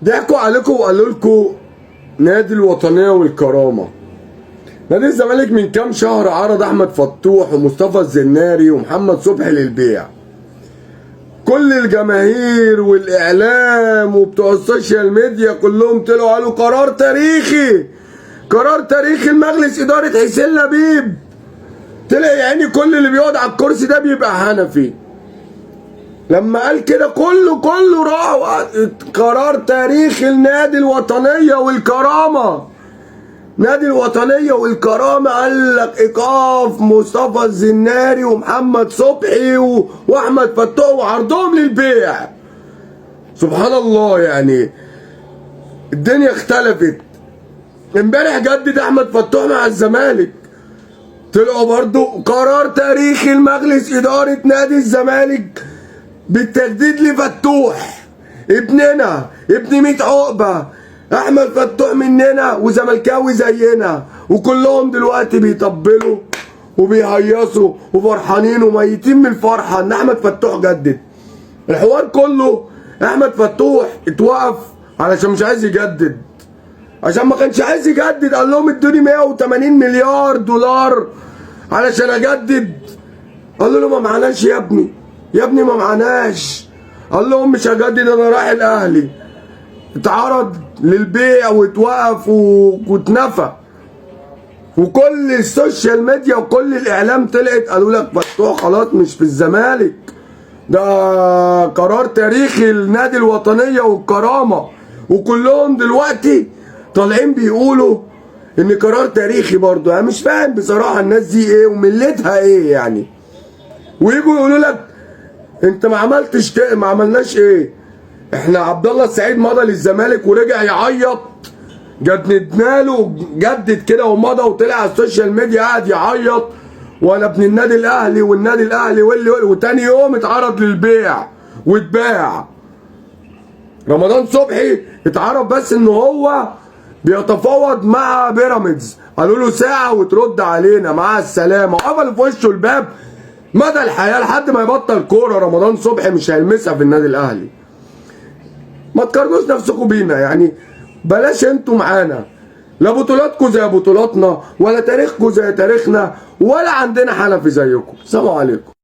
ضحكوا عليكم وقالوا لكم نادي الوطنية والكرامة. نادي الزمالك من كام شهر عرض احمد فتوح ومصطفى الزناري ومحمد صبحي للبيع. كل الجماهير والاعلام وبتوع السوشيال ميديا كلهم طلعوا قالوا قرار تاريخي، قرار تاريخي لمجلس ادارة حسين لبيب. طلع يعني كل اللي بيقعد على الكرسي ده بيبقى حنفي. لما قال كده كله راح قرار تاريخي لنادي الوطنية والكرامة. نادي الوطنية والكرامة قال لك ايقاف مصطفى الزناري ومحمد صبحي واحمد فتوح وعرضهم للبيع. سبحان الله، يعني الدنيا اختلفت. امبارح جدد احمد فتوح مع الزمالك، طلعوا برضو قرار تاريخي لمجلس ادارة نادي الزمالك بالتجديد لفتوح ابننا، ابن 100 عقبة. احمد فتوح مننا وزملكاوي زينا، وكلهم دلوقتي بيطبلوا وبيهيصوا وفرحانين وميتين من الفرحة ان احمد فتوح جدد. الحوار كله احمد فتوح اتوقف علشان مش عايز يجدد، عشان ما كانش عايز يجدد. قال لهم ادوني 180 مليار دولار علشان اجدد. قالوا له ما معناش يا ابني، يا ابني ما معناش. قال لهم مش هجدد، انا رايح الاهلي. اتعرض للبيع واتوقف واتنفى، وكل السوشيال ميديا وكل الاعلام طلعت قالوا لك فتوح خلاص مش في الزمالك، ده قرار تاريخي لنادي الوطنية والكرامة. وكلهم دلوقتي طالعين بيقولوا ان قرار تاريخي برضه. انا مش فاهم بصراحة الناس دي ايه وملتها ايه يعني. ويجوا يقولوا لك انت ما عملتش كده، ما عملناش ايه. احنا عبد الله السعيد مضى للزمالك ورجع يعيط، جددنا له، جدد كده ومضى وطلع على السوشيال ميديا قاعد يعيط وانا ابن النادي الاهلي والنادي الاهلي واللي، وتاني يوم اتعرض للبيع واتباع. رمضان صبحي اتعرف بس ان هو بيتفاوض مع بيراميدز، قالوا له ساعة وترد علينا مع السلامة، وقفلوا في وشه الباب مدى الحياة لحد ما يبطل كورة. رمضان صبحي مش هيلمسها في النادي الاهلي. ما تقارنوش نفسكم بينا يعني، بلاش انتوا معانا، لا بطولاتكم زي بطولاتنا ولا تاريخكم زي تاريخنا ولا عندنا حنفي زيكم. سلام عليكم.